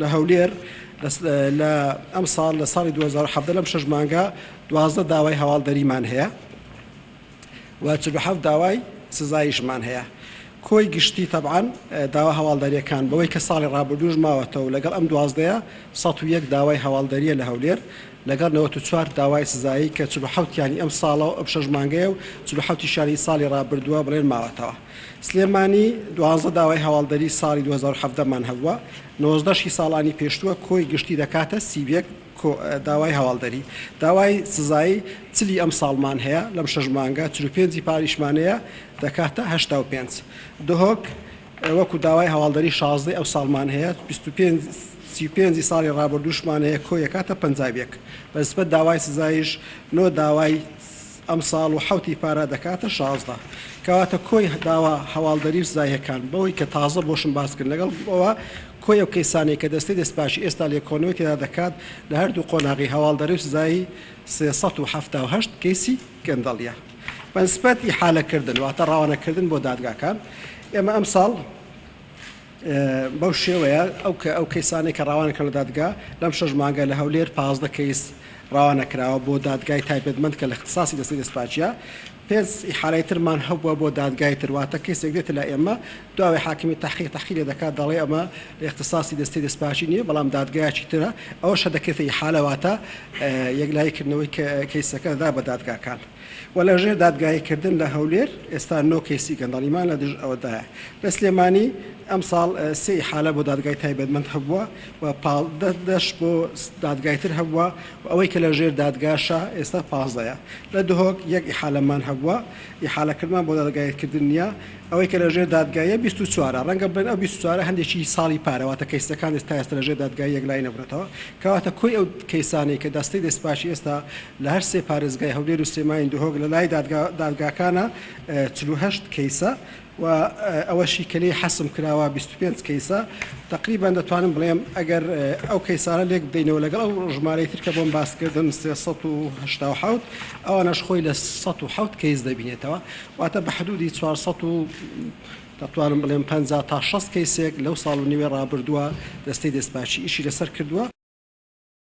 لە هەولێر لە ئەمساڵ لە ساڵی 2017 لەم شەش مانگە 12 داوای هەواڵدەریمان هەیە و 47 داوای سزاییشمان هەیە. کۆی گشتی تەبعەن داوا هەواڵدەرییەکان بەوەی کە ساڵی ڕابردووش ماوەتەوە لەگەڵ ئەم دوازدەیە 101 داوای هەواڵدەرییە لە هەولێر لەگەڵ 94 داوای سزایی کە 47 یانی ئەم ساڵە و ئەم شەش مانگەیە و 47 یشیانی ساڵی ڕابردووە بڵێن ماوەتەوە. سلێمانی 12 داوای هەواڵدەری ساڵی 2017 مان هەبووە 19 شی ساڵانی پێشتووە کۆی گشتی دەکاتە 31 کۆ داوای هەواڵدەری داوای سزایی چلی ئەمساڵمان هەیە لەم شەش مانگە 45 ی پاریشمان هەیە دەکاتە 85 دهۆک وەکو داوای هەواڵدەری 16 ئەو ساڵمان هەیە 25 35 ی ساڵی ڕابردووشمان هەیە کۆ یەکاتە 51 بە نسبەت داوای سزایش نۆ داوای ئەمساڵ و حەوتی پارە دەکاتە 16 کەواتە کۆی داوا هەواڵدەری و سزاییەکان بەوەی کە تازە بۆشم باس کرد لەگەڵ ئەوە کۆی ئەو کەیسانەی کە دەستەی دەستپاکی ئێستا لێکۆڵینەوەی تێدا دەکات لە هەردوو قۆناغی هەواڵدەری و سزایی 378 کەیسی گەندەڵیە. بەنسبەت ئیحالەکردن واتە ڕەوانەکردن بۆ دادگاکان ئێمە ئەمساڵ بەو شێوەیە ئەو کە ئەو کەیسانەی کە ڕەوانە کردنە دادگا لەم شەش مانگە لە هەولێر 15 کەیس ڕەوانە کراوە بۆ دادگای تایبەتمەند کە لە اختصاصی دەستەی دەستپاکیە پێنج ئیحالەی ترمان هەبووە بۆ دادگای تر واتە کەیسێک دێتە لای ئێمە دواوەی حاکمی تەحقیق تەحقیق لێ دەکات دەڵێ ئەمە لە اختصاصی دەستەی دەستپاکی نییە بەڵام دادگایەکی ترە ئەوەشە دەکرێتە ئیحالە واتە یەکلایی کردنەوەی کەیسەکە دەدا بە دادگاکان و لە ژێر دادگایی کردن لە هەولێر ئێستا نۆ کەیسی گەندەڵیمان لە دژ ئەوەدایە لە سلێمانی ئەمساڵ سێ ئیحالە بۆ دادگای تایبەتمەند هەبووە و 15 دەش بۆ دادگای تر هەبووە و ئەوەی کە لە ژێر دادگاشە ئێستا پازدەیە. لە دهۆک یەک ئیحالەمان هەبووە، ئیحالەکردمان بۆ دادگاییکردن نییە، ئەوەی کە لە ژێر دادگاییە 24 ە، ڕەنگە بڵێن ئەو 24 ە هەندێکی ساڵی پارە، واتە کەیسەکان تا ئێستا لە ژێر دادگایی یەکلایی نەبوونەتەوە، کەواتە کۆی ئەو کەیسانەی کە دەستەی دەستپاکی ئێستا لە هەر سێ پارێزگای هەولێر و سلێمانی و دهۆک لە لای دادگاکانە 48 کەیسە. و ئەوەشی کە لێی حەسم کراوە 25 کەیسە، تەقریبەن دەتوانم بڵێم ئەگەر ئەو کەیسانە لێک بدەینەوە لەگەڵ ئەو ژمارەی تر کە بۆم باس کردن 387 ئەوانەش خۆی لە 107 کەیس دەبینێتەوە، واتە بە حدودی 400 و دەتوانم بڵێم 50 تا 60 کەیسێک لەو ساڵ و نیوەی ڕابردووە دەستەی دەستپاکی ئیشی لەسەر کردووە.